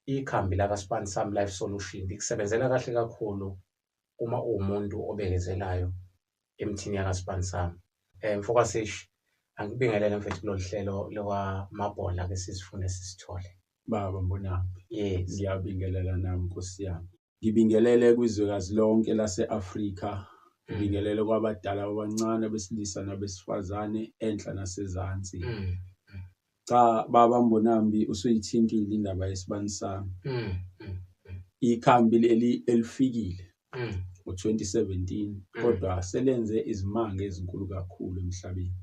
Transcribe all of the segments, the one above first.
Ikhambi lakaSibani Sami Life Solution likusebenzela kahle kakhulu uma uwumuntu obekezelayo emthini yakaSibani Sami. Mfokaseshi, angikubingelele mfethu kulolu hlelo lwamabhola ake sizifune sisithole. Baba Mbonambi. Yes. Ngiyabingelela nami Nkosi yami. Ngibingelele kwizwekazi lonke lase-Afrika. Ngibingelele kwabadala abancane, abesilisa nabesifazane, enhla nasezansi. Cha baba Mbonambi usuyithintile indaba yesibani sami. Ikhambi leli elifikile ngo-2017 kodwa selenze izimanga ezinkulu kakhulu emhlabeni.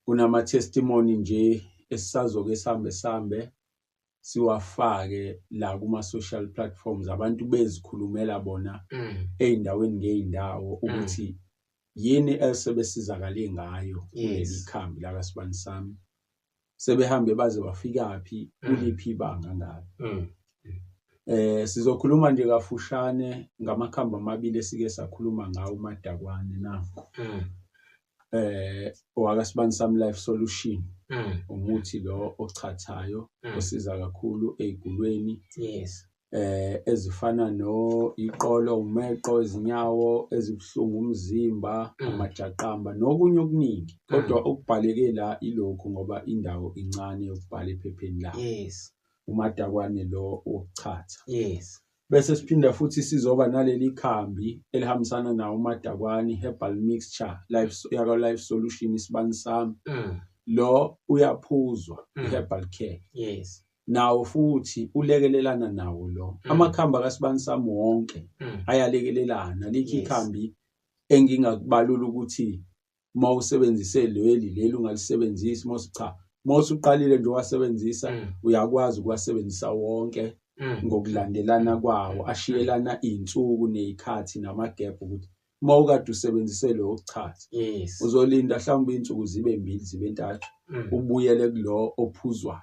Kunama-testimony nje esisazoke sihambe sihambe siwafake la kuma-social platforms abantu bezikhulumela bona ey'ndaweni ngey'ndawo ukuthi yini esebesizakale ngayo kuleli khambi lakaSibani Sami. Sebehambe baze bafikaphi, kuliphi ibanga ngalo. Sizokhuluma nje kafushane ngamakhambi amabili esike sakhuluma ngawo uMadakwane nanku. OwakaSibani Sami Life Solution. Umuthi lo ochathayo osiza kakhulu ey'gulweni. Yes. Ezifana no iqolo, umeqo, izinyawo ezibuhlungu, umzimba, amajaqamba nokunye okuningi. Kodwa okubhaleke la ilokhu ngoba indawo incane yokubhala ephepheni lakho. Yes. UMadakwane lo wokuchatha. Yes. Bese siphinda futhi sizoba naleli khambi elihambisana nawo uMadakwane, herbal mixture life yaka Life Solution Isibani Sami. Lo uyaphuzwa, herbal care. Yes. Nawo futhi ulekelelana nawo lo. Amakhambi akaSibani Sami wonke ayalekelelana. Alikho ikhambi engingakubalula ukuthi uma usebenzise leli leli ungalisebenzisi mos cha. Uma usuqalile nje uwasebenzisa uyakwazi ukuwasebenzisa wonke ngokulandelana kwawo, ashiyelana iy'nsuku ney'khathi namagebhu ukuthi uma ukade usebenzise lo wokuchatha uzolinda mhlawumbe iy'nsuku zibe mbili zibe ntathu ubuyele kulo ophuzwayo,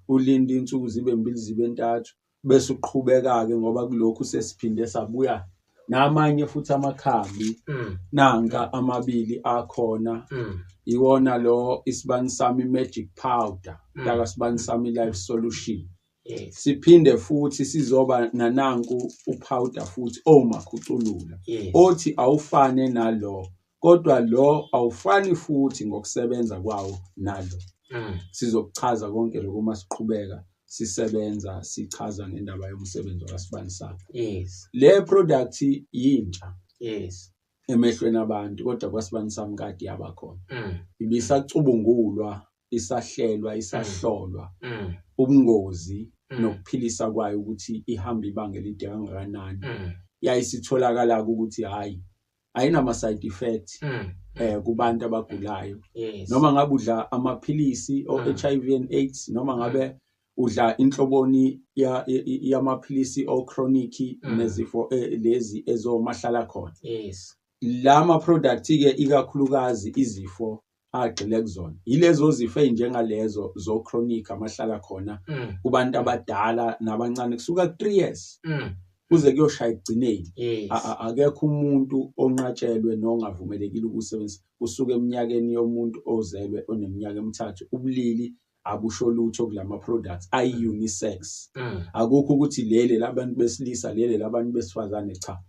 ulinde iy'nsuku zibe mbili zibe ntathu bese uqhubeka-ke ngoba kulokhu sesiphinde sabuya namanye futhi amakhambi nanka amabili akhona. Iwona lo Isibani Sami Magic Powder lakaSibani Sami Life Solution. Yes. Siphinde futhi sizoba nananku upowder futhi omakhuculula. Yes. Othi awufane nalo, kodwa lo awufani futhi ngokusebenza kwawo nalo. Sizokuchaza konke lokho uma siqhubeka sisebenza sichaza ngendaba yomsebenzi wakaSibani Sami. Yes. Le product yintsha. Yes. Emehlweni abantu, kodwa kwaSibani Sami kade yaba khona. Ibisacubungulwa, isahlelwa, isahlolwa ubungozi nokuphilisa kwayo ukuthi ihamba ibanga elide kangakanani. Yayisitholakala ukuthi hayi ayinama side effect kubantu abagulayo. Yes. Noma ngabe udla amaphilisi o HIV and AIDS, noma ngabe udla inhloboni yamaphilisi o chronic nezifo lezi ezomahlala khona. Yes. Lama product ke ikakhulukazi izifo agxile kuzona yilezo zifo ezinjengalezo zo chronic amahlala khona kubantu abadala nabancane kusuka ku 3 years kuze kuyoshaya ekugcineni. Yes. Akekho umuntu onqatshelwe nongavumelekile ukusebenzisa kusuka eminyakeni yomuntu ozelwe oneminyaka emithathu. Ubulili abusho lutho kulama products ayi unisex. Akukho ukuthi leli labantu besilisa leli labantu besifazane, cha.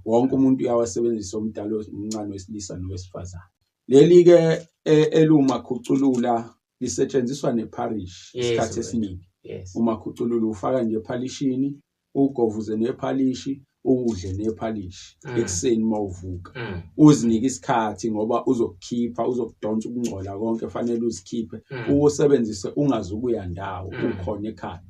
Wonke umuntu uyawasebenzisa, omdala omncane wesilisa nowesifazane. Leli ke elumakhuculula lisetshenziswa nepharish isikhathi esiningi. Yes. Umakhuculula ufaka nje ephalishini, ugovuze nephalishi, udle nephalishi ekuseni mawuvuka. Uzinike isikhathi ngoba uzokukhipha, uzokudonsa ukungcola konke fanele uzikhiphe, uwusebenzise ungazukuya ndawo, ukhona ekhaya.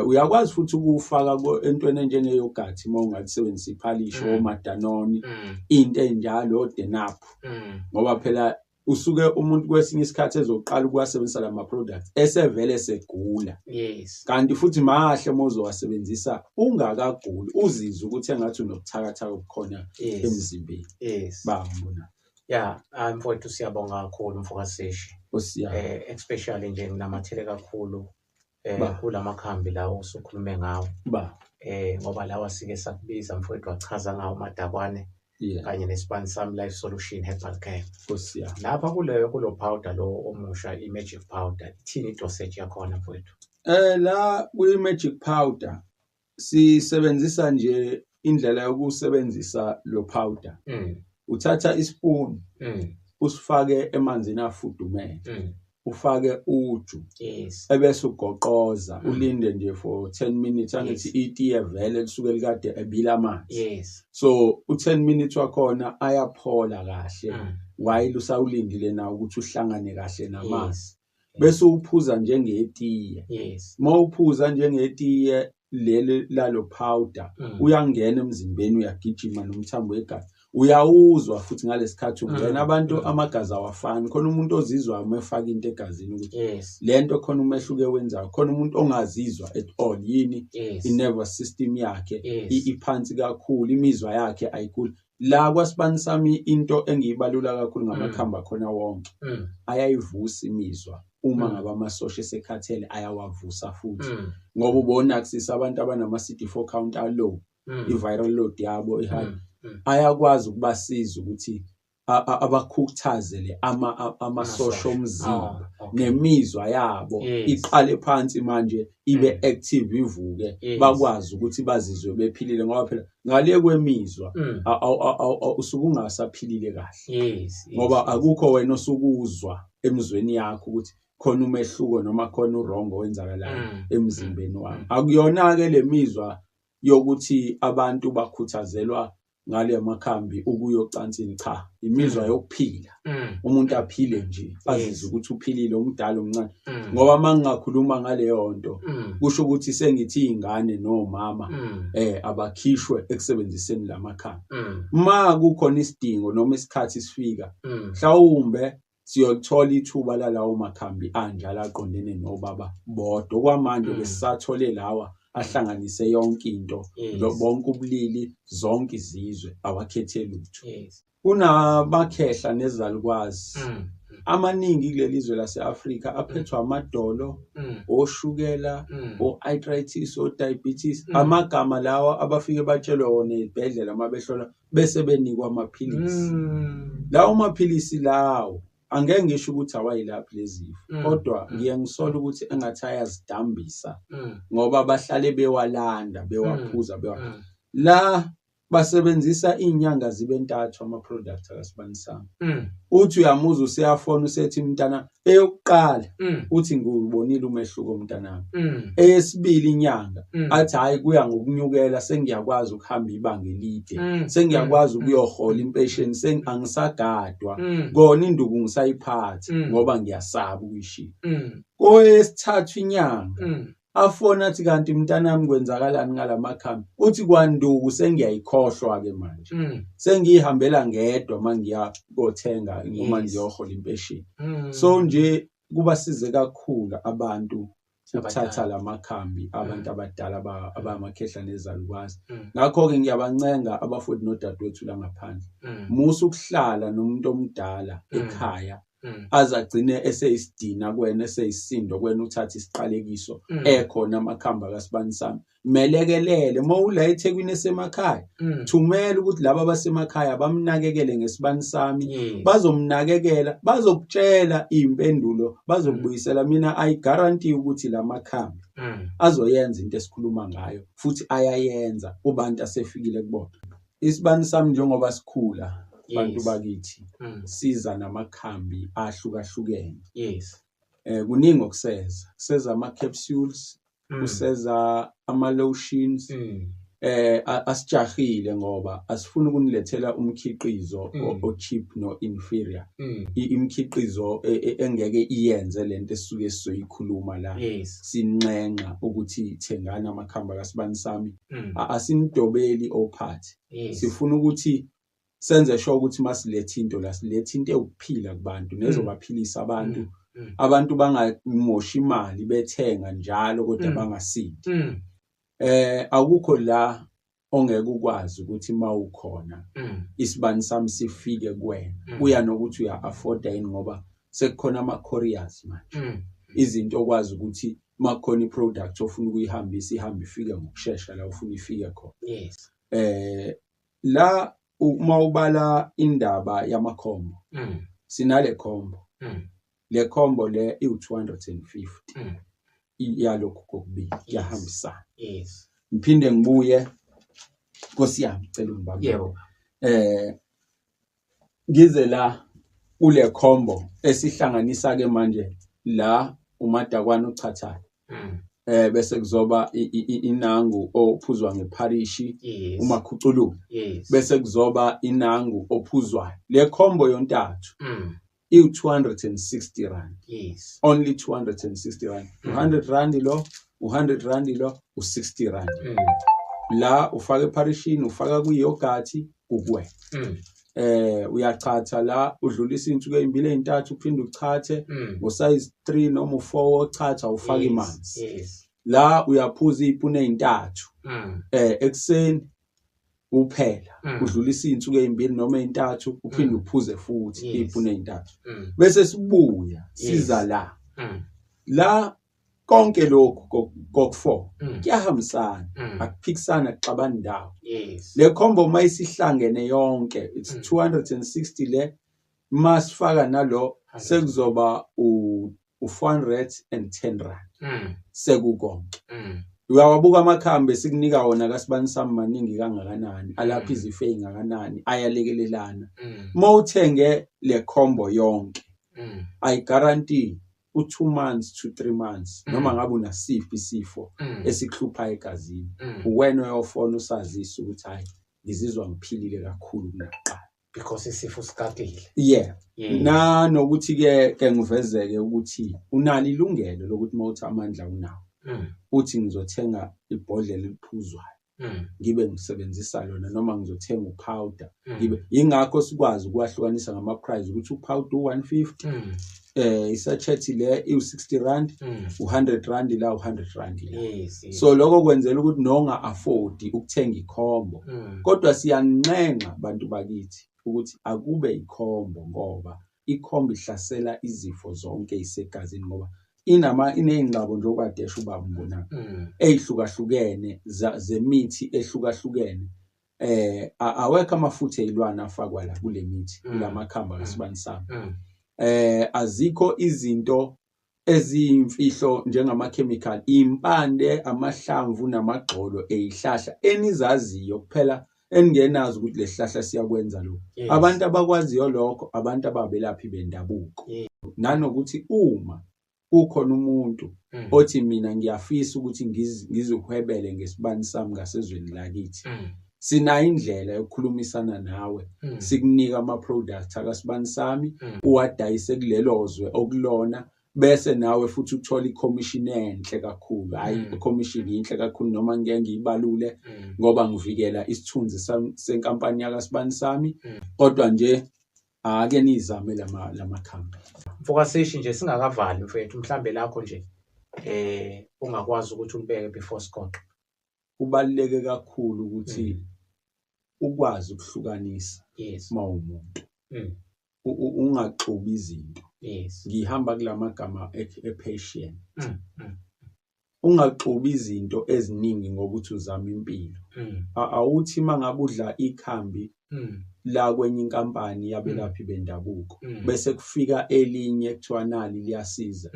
Uyakwazi futhi ukufaka entweni enjenge yogurt uma ungalisebenzisa iphalishi omadanoni, into enjalo odenaphu. Ngoba phela usuke umuntu kwesinye isikhathi ezoqala ukuwasebenzisa lama products esevele segula. Yes. Kanti futhi mahle uma uzowasebenzisa ungakaguli, uzizwe ukuthi engathi unobuthakathaka obukhona emzimbeni. Yes. Bambona. Yeah, mfowethu siyabonga kakhulu mfokaseshi. Nkosi yami. Especially nje nginamathele kakhulu kulamakhambi lawo osukhulume ngawo. Ba. Ngoba lawa sike sakubiza mfowethu wachaza ngawo uMadakwane. Yeah. Kanye neSibani Sami Life Solution Herbal Care. Nkosi yami. Lapha kuleyo kulo powder lo omusha i-magic powder, ithini i-dosage yakhona mfowethu? La kwi magic powder sisebenzisa nje indlela yokusebenzisa lo powder. Uthatha ispoon usifake emanzini afudumele. Ufake uju. Ebese ugoqoza ulinde nje for 10 minutes angithi itiye vele lisuke likade ebila amanzi. So u10 minutes wakhona ayaphola kahle while usawulindile na ukuthi uhlangane kahle namanzi. Bese uphuza njengetiye. Mawuphuza njengetiye leli lalo powder uyangena emzimbeni, uyagijima nomthambo wegazi uyawuzwa futhi ngalesikhathi ungena. Abantu amagazi awafani, khona umuntu ozizwa uma efaka into egazini ukuthi lento khona umehluko ewenzayo, khona umuntu ongazizwa at all yini i-nervous system yakhe iphansi kakhulu, imizwa yakhe ayikhuli. La kwasibani sami into engiyibalula kakhulu ngamakhamba khona wonke ayayivusa imizwa uma ngabe amasosha esekhathele ayawavusa futhi ngoba ubona kusisa abantu abanama CD4 count alow, i-viral load yabo i-high, ayakwazi ukubasiza ukuthi abakhuthazele amasosha omzimba nemizwa yabo iqale phansi manje ibe active ivuke, bakwazi ukuthi bazizwe bephilile ngoba phela ngale kwemizwa usuke ungasaphilile kahle ngoba akukho wena osukuzwa emizweni yakho ukuthi khona umehluko noma khona urongo owenzakalayo emzimbeni wami. Akuyona ke lemizwa yokuthi abantu bakhuthazelwa ngale makhambi ukuyocansini, cha, imizwa yokuphila. Umuntu aphile nje azizwe ukuthi uphilile, umdala omncane, ngoba mangingakhuluma ngaleyo nto kusho ukuthi sengithi izingane nomama abakhishwe ekusebenziseni lamakhambi. Ma kukhona isidingo noma isikhathi sifika mhlawumbe siyothola ithuba lalawo makhambi anjalo aqondene nobaba bodwa. Okwamanje besisathole lawa ahlanganise yonke into, bonke ubulili, zonke izizwe, awakhethe lutho. Kunamakhehla nezalukwazi amaningi kuleli zwe lase-Afrika aphethwe amadolo, oshukela, o-arthritis, o-diabetes, amagama lawa abafike batshelwe wona ezibhedlela uma behlola bese benikwa amaphilisi. Lawo maphilisi lawo angeke ngisho ukuthi awayilaphi lezi zifo, kodwa ngiye ngisola ukuthi engathi ayazidambisa ngoba bahlale bewalanda, bewaphuza, la basebenzisa izinyanga zibe ntathu ama-product akasibanisami. Uthi uyamuzwa useyafona usethi mntana, eyokuqala uthi ngiwubonile umehluko mntanami. Eyesibili inyanga athi hayi kuya ngokunyukela, sengiyakwazi ukuhamba ibanga elide, sengiyakwazi ukuyohola impesheni, angisagadwa kona induku ngisayiphatha ngoba ngiyasaba ukuyishiya. Koyesithathu inyanga afona athi kanti mntanami kwenzakalani ngalamakhambi, uthi kwanduku sengiyayikhohlwa ke manje, sengiyihambela ngedwa mangiya kothenga noma ngiyohola impesheni. So nje kubasize kakhulu abantu ukuthatha lamakhambi abantu abadala abamakhehla nezalukwazi. Ngakho-ke ngiyabancenga abafowethu nodadewethu la ngaphandle, musa ukuhlala nomuntu omdala ekhaya azagcine eseyisidina kuwena, eseyisindo kuwena, uthathe isiqalekiso ekhona amakhambi akasibanisami. Melekelele uma ula eThekwini esemakhaya, thumela ukuthi laba abasemakhaya bamnakekele ngesibanisami, bazomnakekela, bazokutshela iy'mpendulo, bazokubuyisela. Mina I guarantee ukuthi la makhambi azoyenza into esikhuluma ngayo, futhi ayayenza kubantu asefikile kubona. Isibani sami njengoba sikhula bantu bakithi siza namakhambi ahlukahlukene. Kuningi okuseza, kuseza ama-capsules, kuseza ama-lotions, asijahile ngoba asifuni ukunilethela umkhiqizo o-cheap no-inferior, imikhiqizo engeke iyenze lento esisuke sizoyikhuluma la. Sinxenxa ukuthi thengani amakhambi akasibanisami, asinidobeli ophathi. Sifuna ukuthi senze sure ukuthi masilethe into la, silethe into ewukuphila kubantu nezobaphilisa abantu. Abantu bangamoshi imali bethenga njalo kodwa bangasindi. Akukho la ongeke ukwazi ukuthi mawukhona isibani sami sifike kuwena. Kuya nokuthi uya afforda yini ngoba sekukhona ama couriers manje. Izinto okwazi ukuthi makukhona iproduct ofuna ukuyihambisa ihambe ifike ngokusheshsha la ufuna ifike khona. La uma ubala indaba yamakhombo, sinale khombo. Le khombo le iwu 250. yalokhu kokubili kuyahambisana. Yes. Ngiphinde ngibuye Nkosi yami, cela ungibambe. Yebo. Ngize la kule combo esihlanganisa ke manje la umadakwana ochathayo. Bese kuzoba inangu ophuzwa ngepharishi, umakhuculula. Bese kuzoba inangu ophuzwayo. Le combo yontathu iwu-260 rand. Yes. Only 260 rand. 100 rand lo, 100 rand lo, u60 rand. La ufaka epharishini, ufaka kwi-yogurt, kukuwena. Uyachatha la, udlulisa iy'nsuku ey'mbili ey'ntathu, uphinde uchathe ngo-size 3 noma u-4 wochatha, ufake imanzi. Yes. La uyaphuza iy'puni ey'ntathu. Ekuseni kuphela. Udlulisa iy'nsuku ey'mbili noma ey'ntathu, uphinde uphuze futhi iy'puni ey'ntathu. Bese sibuya siza la. La konke lokhu kok-4 kuyahambisana, akuphikisani, akuxabani ndawo. Yes. Le combo mayisihlangene yonke, it's 260 le, masifaka nalo sekuzoba u-410 rand. Sekukonke. Uyawabuka amakhambi esikunika wona kaSibani sami maningi kangakanani, alapha izifo ezingakanani, ayalekelelana. Mawuthenge le combo yonke, I guarantee u-2 months to 3 months, noma ngabe unasiphi isifo esikuhlupha egazini, uwena oyofona usazise ukuthi hayi, ngizizwa ngiphilile kakhulu kunakuqala. Because isifo sikakile. Yeah. Yes. Nanokuthi ke ngivezeke ukuthi unalo ilungelo lokuthi mawuthi amandla unawo, uthi ngizothenga ibhodlela eliphuzwayo, ngibe ngisebenzisa lona, noma ngizothenga upowder, ngibe ingakho sikwazi ukwahlukanisa ngama price ukuthi upowder u150, isachet le iu60 rand, u100 rand la, u100 rand la. Yes, yes. So lokho kwenzela ukuthi nonga afford ukuthenga ikhombo. Kodwa siyanxenxa bantu bakithi ukuthi akube ikhombo, ngoba ikhombo ihlasela izifo zonke isegazini, ngoba iney'ngxabo njengoba desha ubaba uMbonambi, ey'hlukahlukene zemithi ehlukahlukene. Awekho amafutha ey'lwane afakwa la kule mithi, kulamakhamba kaSibani sami. Azikho izinto eziyimfihlo njengama-chemical, impande, amahlamvu namagxolo ey'hlahla enizaziyo kuphela, eningenazo ukuthi lesihlahla siyakwenza lokhu. Yes. Abantu abakwaziyo lokho, abantu ababelaphi bendabuko. Yes. Nanokuthi uma kukhona umuntu othi mina ngiyafisa ukuthi ngizihwebele ngesibani sami ngasezweni lakithi, sinayo indlela yokukhulumisana nawe, sikunika ama-products akasibani sami, uwadayise kulelo zwe okulona, bese nawe futhi uthola i-commission enhle kakhulu. Hhayi, i-commission inhle kakhulu, noma ngeke ngiyibalule, ngoba ngivikela isithunzi senkampani yakasibani sami, kodwa nje ake nizame lamakhambi. Mfokaseshi nje singakavali mfethu, mhlambe lakho nje ungakwazi ukuthi ulibeke before sigoqe. Kubaluleke kakhulu ukuthi ukwazi ukuhlukanisa Yes. uma uwumuntu. Ungaxubi izinto. Yes. Ngihamba kulamagama e-patient. Ungaxubi izinto eziningi ngokuthi uzame impilo. Awuthi mangabe udla ikhambi la kwenye inkampani yabelaphi bendabuko, bese kufika elinye kuthiwa nali liyasiza.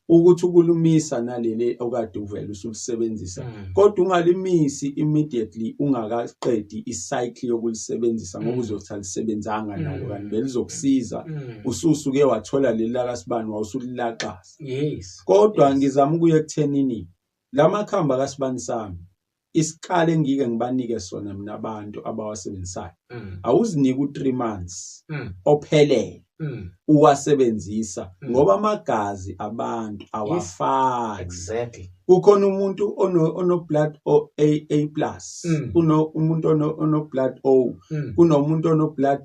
Ukuthi ukulumisa naleli okade uvela usulisebenzisa, kodwa ungalimisi immediately ungakaqedi i-cycle yokulisebenzisa, ngoba uzothi alisebenzanga nalo, kanti belizokusiza. Ususuke wathola leli lakasibani wawusulilaxaza. Yes. Kodwa Yes. ngizama ukuya ekuthenini lamakhamba kaSibani sami, isikali engike ngibanike sona mina abantu abawasebenzisayo, awuziniki u3 months ophelele uwasebenzisa, ngoba amagazi abantu awafani. Exactly. Kukhona umuntu ono blood O A, A plus, kuno umuntu ono blood O, kunomuntu ono blood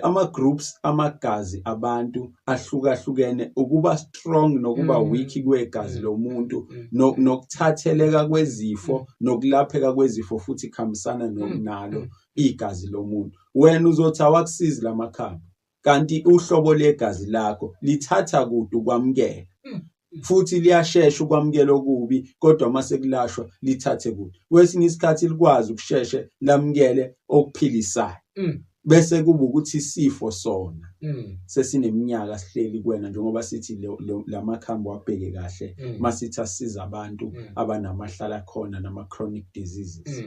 ama groups amagazi abantu ahlukahlukene, ukuba strong nokuba weak kwegazi lomuntu, nokuthatheleka kwezifo, nokulapheka kwezifo futhi kuhambisana nalo igazi lomuntu. Wena uzothi awakusizi lamakhambi, kanti uhlobo legazi lakho lithatha kude ukwamukela. Futhi liyashesha ukwamukela okubi, kodwa mase kulashwa lithathe kude. Kwesinye isikhathi likwazi ukusheshe lamukele okuphilisayo. Bese kuba ukuthi isifo sona sesineminyaka sihleli kuwena, njengoba sithi lamakhambi wabheke kahle masithi asiza abantu abanamahlala khona nama-chronic diseases.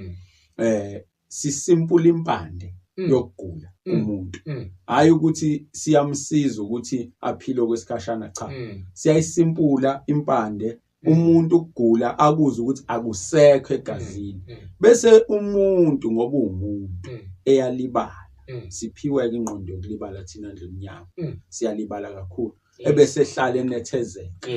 Sisimpula impande yokugula umuntu, hhayi ukuthi siyamsiza ukuthi aphile okwesikhashana, cha, siyayisimpula impande umuntu ukugula akuze ukuthi akusekho egazini. Bese umuntu ngoba uwumuntu eyalibala, siphiwe-ke ingqondo yokulibala thina ndlu emnyama, siyalibala kakhulu, ebese ehlala enethezeka.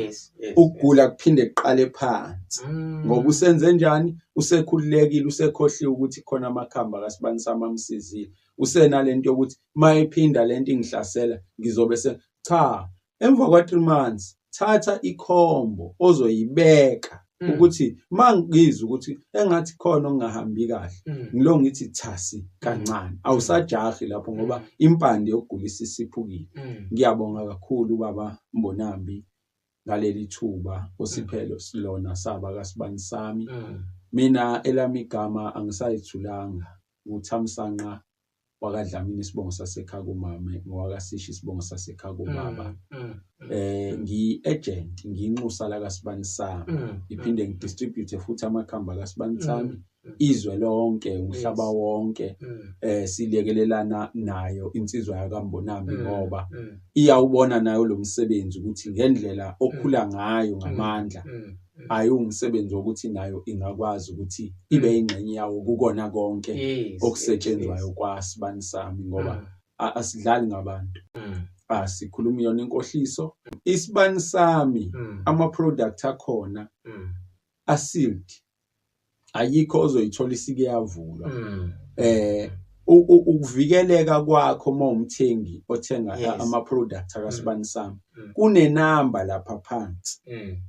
Ukugula kuphinde kuqale phansi ngoba usenze njani, usekhululekile, usekhohliwe ukuthi khona amakhambi akasibani sami amsizile, usenalento yokuthi mayiphinda lento ingihlasela ngizobe se cha. Emva kwa 3 months thatha ikhombo ozoyibeka ukuthi mangizwa ukuthi engathi khona okungahambi kahle, ngilo ngithi thasi kancane, awusajahi lapho ngoba impande yokugulisa isiphukile. Ngiyabonga kakhulu baba Mbonambi ngaleli thuba osiphelo silona saba kaSibani Sami. Mina elami igama angisayithulanga, nguThamsanqa wakaDlamini isibongo sasekhaya kumame, ngowakaSishi isibongo sasekhaya kubaba. Ngiyi-agent, ngiyinxusa lakaSibani Sami, ngiphinde ngidistribute futhi amakhambi akaSibani Sami izwe lonke, umhlaba wonke. Silekelelana nayo insizwa yakaMbonambi ngoba iyawubona nayo lo msebenzi ukuthi ngendlela okhula ngayo ngamandla, ayiwumsebenzi wokuthi nayo ingakwazi ukuthi ibe ingxenye yawo kukona konke okusetshenzwayo kwaSibani Sami, ngoba asidlali ngabantu, asikhulumi yona inkohliso. Isibani Sami ama-product akhona asealed, ayikho ozoyithola isike yavulwa. Ukuvikeleka kwakho uma umthengi othenga ama-product akaSibani Sami, kunenamba lapha phansi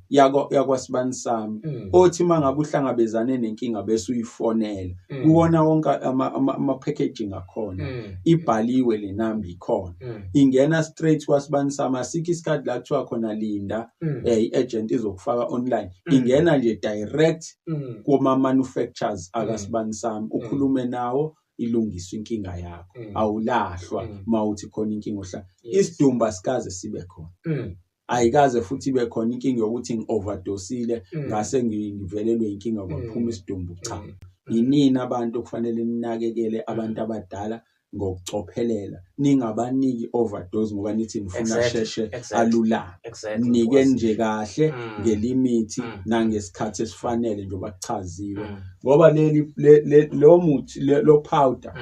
yakwaSibani Sami othi uma ngabe uhlangabezane nenkinga bese uyifonela kuwona wonke ama-packaging akhona, ibhaliwe le namba ikhona, ingena straight kwaSibani Sami. Asikho isikhathi la kuthiwa khona linda i-agent izokufaka online, ingena nje direct kuma-manufacturers akaSibani Sami, ukhulume nawo, ilungiswe inkinga yakho, awulahlwa mawuthi khona inkinga ohla. Isidumbu asikaze sibe khona, ayikaze futhi ibe khona inkinga yokuthi ngi-overdosile ngase ngivelelwe inkinga kwaphuma isidumbu, cha. Yinini abantu okufanele ninakekele abantu abadala ngokucophelela, ningabaniki overdose ngoba nithi nifuna sheshe alulame. Nike nje kahle ngelimithi nangesikhathi esifanele njengoba kuchaziwe, ngoba leli lo muthi lo powder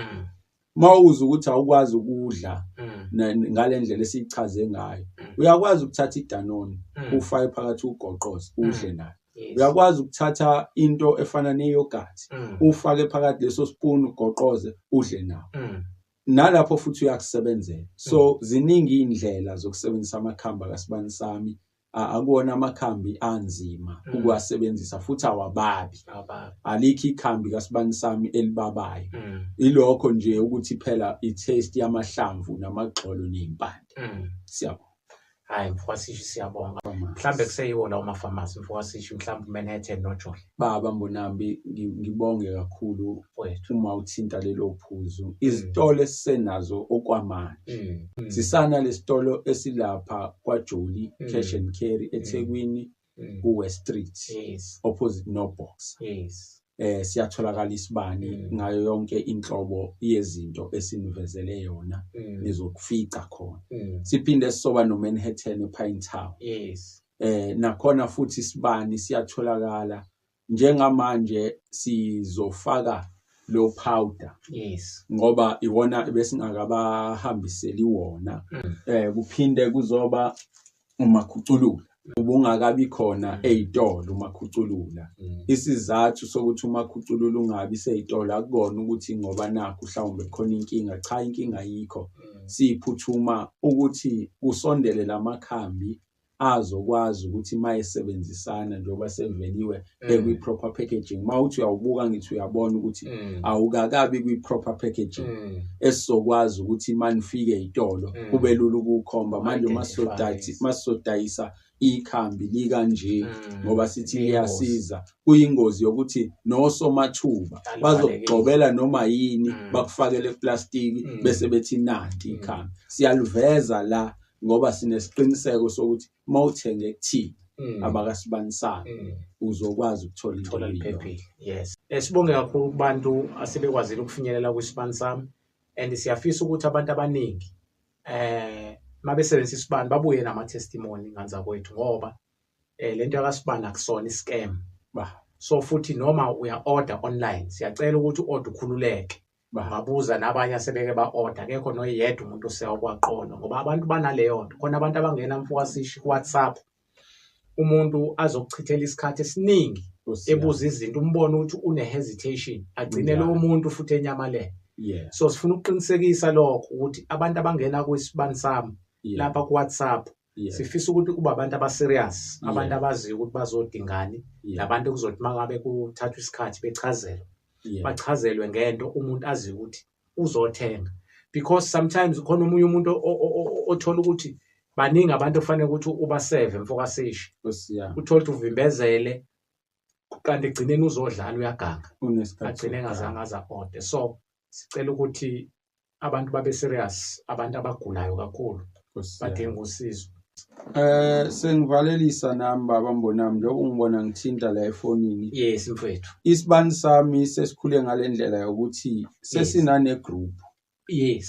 mawuza ukuthi awukwazi ukudla ngale ndlela esiyichaze ngayo, uyakwazi ukuthatha iDanone ufake phakathi ugoqoze udle nayo. Uyakwazi ukuthatha into efana neyoghurt ufake phakathi leso spoon ugoqoze udle nawo. Nalapho futhi uyakusebenzela. So ziningi indlela zokusebenzisa amakhambi akaSibani Sami. Akuwona amakhambi anzima ukuwasebenzisa futhi awababi. Alikho ikhambi kaSibani Sami elibabayo. Ilokho nje ukuthi phela i-taste yamahlamvu namagxolo nezimpande. Siyabonga. Hayi mfowasishi, siyabonga. Mhlambe kuseyiwo lawo mafamasi mfowasishi, mhlambe uManhattan noJoli. Baba Mbonambi, ngibonge kakhulu uma uthinta lelo phuzu. Izitolo esisenazo okwamanje. Sisana lesitolo esilapha kwaJoli, Cash and Carry eThekwini, ku-West Street, opposite No Box. Siyatholakala isibani ngayo yonke inhlobo yezinto esinivezele yona, nizokufica khona. Siphinde sisoba noManhattan ePine Town. Nakhona futhi isibani siyatholakala. Njengamanje sizofaka lo powder. Ngoba iwona besingakabahambiseli wona. Kuphinde kuzoba umakhuculula. Ubungakabi khona ey'tolo umakhuculula. Isizathu sokuthi umakhuculula ungabi sey'tolo akukona ukuthi ngoba nakhu mhlawumbe khona inkinga, cha, inkinga ayikho. Siphuthuma ukuthi kusondele lamakhambi Azokwazi ukuthi uma esebenzisana njengoba seveliwe ekwi-proper packaging, uma uthi uyawubuka ngithi uyabona ukuthi awukakabi kwi-proper packaging esizokwazi ukuthi uma nifike ey'tolo kube lula ukuwukhomba. Manje uma sizodayisa ikhambi likanje ngoba sithi liyasiza, kuyingozi yokuthi nosomathuba bazokugxobela noma yini bakufakele eplastiki bese bethi nanti ikhambi. Siyaliveza la ngoba sinesiqiniseko sokuthi uma uthenge kuthina abakaSibani Sami uzokwazi ukuthola into Thola liphephile. Yes. Sibonge kakhulu kubantu asebekwazile ukufinyelela kwiSibani Sami, and siyafisa ukuthi abantu abaningi mabesebenzisa isibani babuye nama testimony nganza kwethu, ngoba lento yakasibani akusona i-scam. So futhi noma uya order online, siyacela ukuthi u-order ukhululeke. Ungabuza nabanye asebeke ba-order, akekho noyedwa umuntu osewakaqolwa, ngoba abantu banaleyo nto. Khona abantu abangena, mfowasishi, ku-WhatsApp, umuntu azokuchithela isikhathi esiningi ebuza izinto, umbone ukuthi une-hesitation, agcine lowo muntu futhi enyamalele. So sifuna ukuqinisekisa lokho ukuthi abantu abangena kwisibani sami lapha ku-WhatsApp, sifisa ukuthi kube abantu aba-serious, abantu abaziyo ukuthi bazodingani, nabantu okuzothi uma ngabe kuthathwa isikhathi bechazelwe, bachazelwe ngento umuntu aziyo ukuthi uzothenga, because sometimes khona omunye umuntu othola ukuthi baningi abantu ofanele ukuthi ubaseve, mfokasishi, uthole ukuthi uvimbezele, kanti egcineni uzodlala uyaganga, agcine engazange aze order. So sicela ukuthi abantu babe serious, abantu abagulayo kakhulu badinga usizo. Sengivalelisa nami, baba Mbonami, njengoba ungibona ngithinta la efonini. Yes, mfethu. Isibani sami sesikhule ngale ndlela yokuthi sesinane group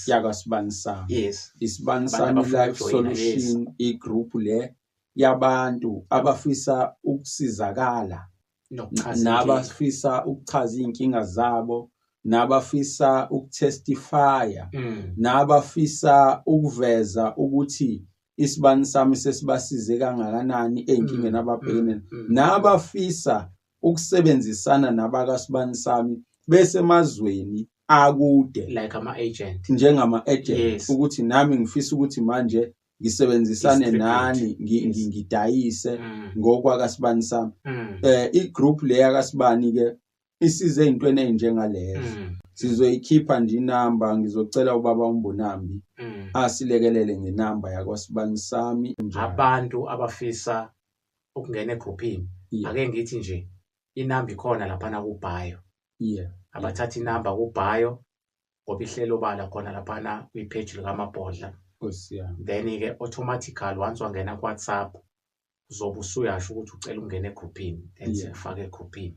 yakasibani sami. Isibani Abantu Sami abafuna Life ukujoyina, yes. Solution, igroup le yabantu abafisa ukusizakala, Nokuchaza inkinga. Nabafisa ukuchaza iy'nkinga zabo, nabafisa ukutestifya, nabafisa ukuveza ukuthi isibani sami sesibasize kangakanani ey'nkingeni ababhekene, nabafisa ukusebenzisana nabakasibani sami besemazweni akude, Like ama-agent. Njengama-agent, ukuthi nami ngifisa ukuthi manje ngisebenzisane Distribute. nani, ngidayise ngokwakasibani sami. I-group le yakasibani ke isize ey'ntweni ey'njengalezo. Sizoyikhipha nje inamba, ngizocela ubaba uMbonambi asilekelele ngenamba yakwasibani sami. Abantu abafisa ukungena egruphini, ake ngithi nje inamba ikhona laphana ku-bio. Abathatha inamba ku-bio, ngoba ihlelo bala khona laphana kwi-page likaMabhodla. Nkosi yami. Then-ke automatically once wangena ku-WhatsApp, uzobe usuyasho ukuthi ucela ukungena egruphini, then sikufake egruphini.